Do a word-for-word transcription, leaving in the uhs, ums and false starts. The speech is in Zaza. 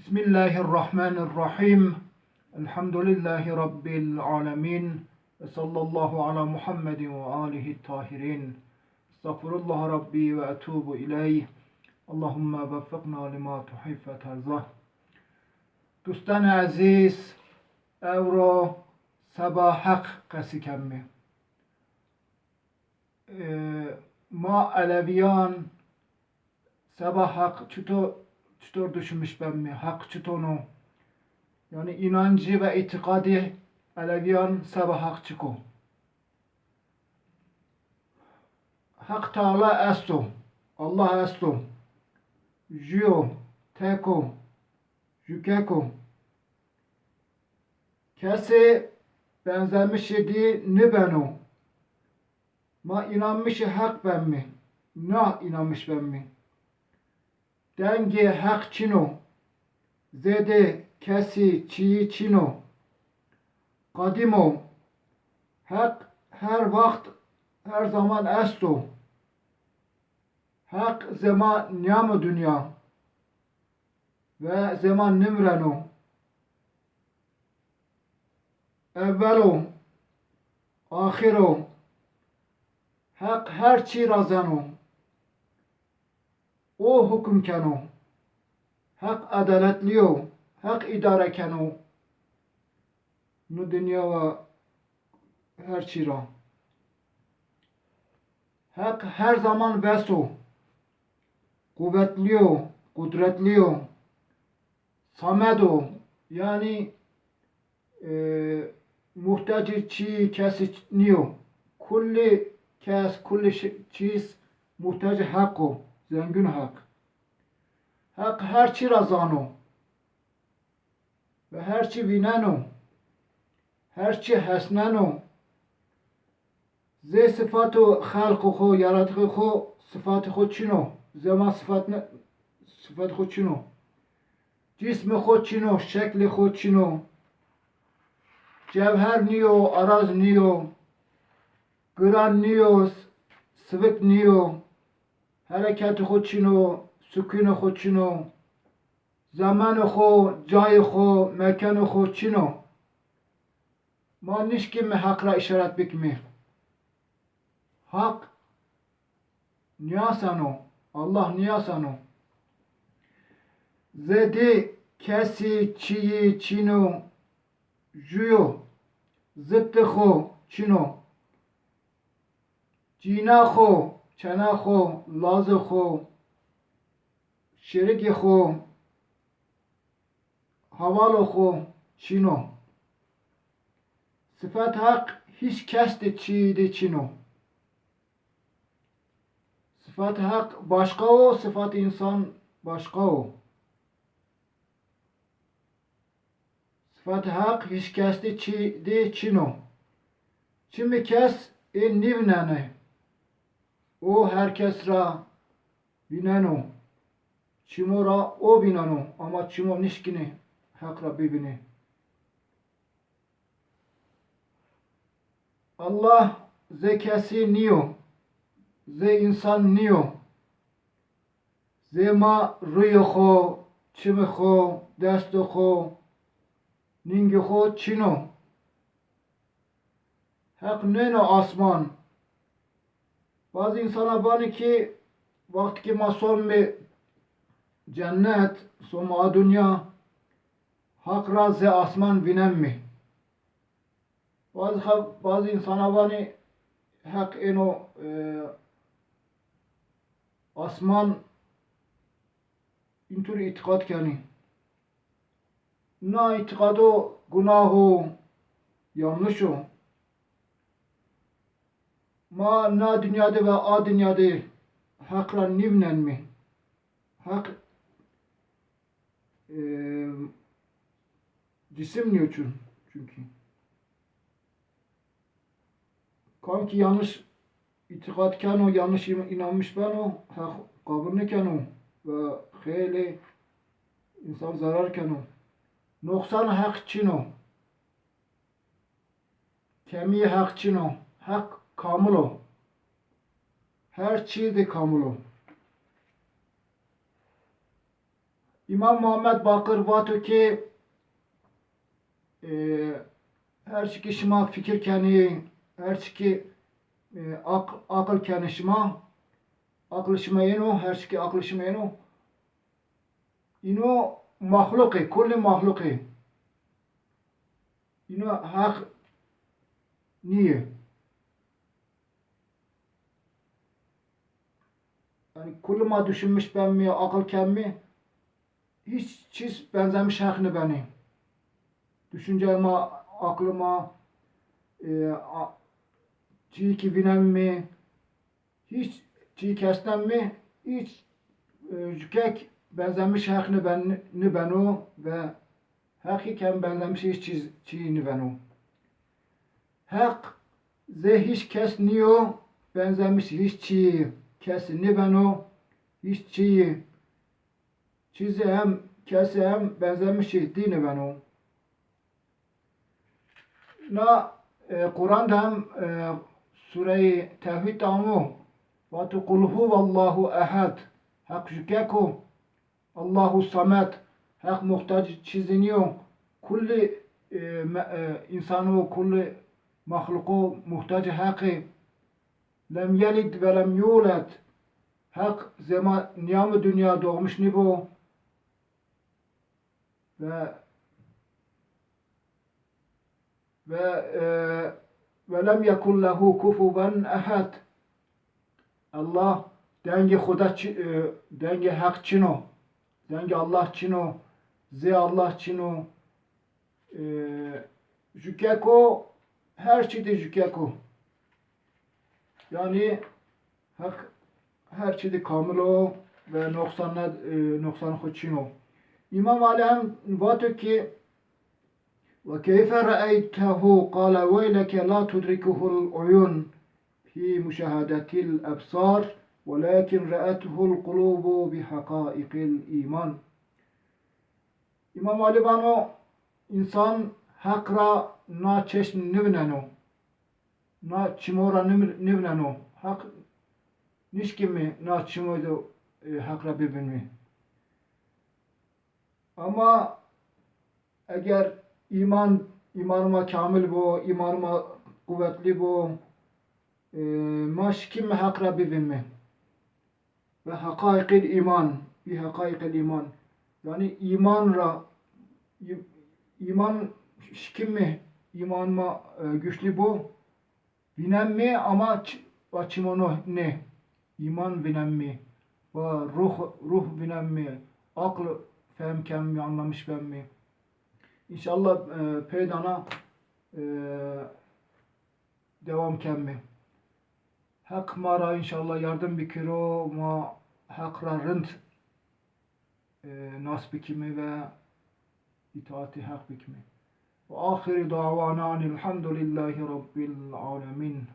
Bismillahirrahmanirrahim. Elhamdülillahi Rabbil alemin. Ve sallallahu ala Muhammedin ve alihi tahirin. Estağfirullah Rabbi ve etubu ileyh. Allahümme veffikna lima tuhib ve terzah. Dostanê ezîz, ewro seba Heq qesî kemî. E, ma Elewîyan seba Heq çito-, çitor düşünmüş bemî, Heq çiton o? Yanî înancî ve îtîqadî Elewîyan seba Heq çik o? Heq Teala esto, Allah esto, jû yo, tek o, jûkek o. Kesê benzemişê dî nibeno. Ma înanmişê Heq bemî, na înanmiş bemî. Dengê Heq çin o, zêdê kesî çîyî çin o. Qedîm o. Heq her waxt, her zaman esto. Heq zê ma nîyamo dinya ve zê ma nimireno. Ewel o, axir o. Heq her çî ra zeno. O hukum keno. Heq edaletlî yo. Heq îdare keno. No dinya ve her çî ra. Heq her zaman wes o. Quwetlî yo, qudretlî yo. Samed o. Yanî, e, muhtecê çî kesî nîyo. Kullî kes, kullî şi-, çîz muhtecê Heq o. Zengin Heq. Heq her çî ra zano. Ve her çî vîneno, her çî hesneno. Zê sifato xelqo xo, yaratixê xo, sifatê xo çin o. Zê ma sifat ne-, sifatê xo çin o. Cismê xo çin o, şeklê xo çin o. Cewher nîyo, araz nîyo, giran nîyo, s-, sivik nîyo. Hereketê xo çin o, sukûnê xo çin o. Zemanê xo, cayê xo, mekanê xo çin o. Ma nişkîme Heq ra îşaret bikîme. Heq nîyaseno, Allah nîyaseno. Zêdî kesî çîyî çin o, jû yo, zittê xo çin o. Cîna xo, çena xo, lazê xo, şirigê xo, hawalo xo çin o. Sifet Heq hîç kes de çî de çin o. Sifet Heq başqa o, sifet însan başqa o. Sifet Heq hîç kes de çî de çin o. Çimî kes ê nîvînenê. O her kes ra vîneno. Çimo ra o vîneno, ama çimo nişkînê Heq ra bivînê. Allah zê kesî nîyo, zê însan nîyo. Zê ma rûyê xo, çimê xo, destê xo, nîngê xo çin o. Heq nêno asman. Bazı însana vanê ki, wextî ki ma sonmê cennet, sonmê a dinya, Heq ra zê asman vînenmê. Bazı xe-, bazı însana vanê Heq êno, e, asman, întur îtîqat kenê. Na îtîqado gunah o, yanlış o. Ma na dinya de ve a dinya de Heq ra nîvînenmê. Heq, e, cisim nîyo çun, çünkü. Kam ki yanlış îtîqat keno, yanlış îm-, înanmiş beno, Heq qebul nêkeno ve xeylê însan zerar keno. Noqsanê Heq çin o. Kemîyê Heq çin o. Heq kamil o. Her çî de kamil o. Îmam Muhammed Baqir vato ki, e, her çi ki şima fikir kenî, her çi ki, e, aq-, aqil kenî şima, aqil şima yeno, her çi ki aqil şima yeno, îno maxluq ê, kulli maxluq ê. Îno Heq nîyê. Yanî kulli ma düşünmüş benmî, aqil kenmî, hiç çîz benzemiş Heq nîbenî. Düşünce ma, aqli ma, e, a-, çîyê ki vînenmî, hiç çîyê ki esnenmî, hiç, e, jükek benzemiş Heq nîben-, nîbeno ve Heqî ken benzemiş hiç çîz, çîyî nîbeno. Heq zê hiç kes nîyo, benzemiş hiç çîyî kesî nîbeno, hiç çîyî, çîzî hem, kesî hem benzemişî dî nîbeno. Na, e, Quran de hem, e, sureyê Tewhîd de amo, vato Qul huwallahu ehed, Heq jükek o, Allahu samed, Heq muhtac çîzî nîyo. Kulli, e, me-, e, însano, kulli maxluqo muhtacê Heq ê. Lem yelid ve lem yuled. Heq zê ma nîyamî dinya, doğmuş nîbo. Ve ve, e, ve lem yekun lehu kufuven ehed. Allah, dengê Xuda çi-, e, dengê Heq çin o. Dengê Allah çin o. Zê Allah çin o. E, jükek o, her çî de jükek o. Yanî Heq her çî de kamil o ve noqsan ne-, e, noqsan xwu çin o. Îmam Alî hem vato ki, "Ve keyfe reeytehu qale weyleke la tudrikuhul uyun fi muşahadetil ebsar, welakin reetuhul qulubu bi heqaiqil iman." Îmam Alî vano, însan Heq ra na çeşm nîvîneno, na çimo ra nîv-, nîvîneno. Heq nişkîmî na çimo de, e, Heq ra bivînmî. Ama eger îman, îmanê ma kamil bo, îmanê ma quwetlî bo, e, ma şikîmî Heq ra bivînmî. Ve heqaiqil îman, bi heqaiqil îman. Yanî îman ra, î-, îman şikîmî, îman ma, e, güçlü bo. Vînenmî ama ç-, va çimo no nê. Îman vînenmî. Va ruh, ruh vînenmî. Aql fehm kenmî, anlamış benmî. Înşallah, e, pey dana, e, dewam kenmî. Heq ma ra înşallah yardim bikiro, ma Heq ra rind, e, nas bikimî ve îtaatî Heq bikimî. Ve axiru davana enîlhamdulîllahî rabbil alemîn.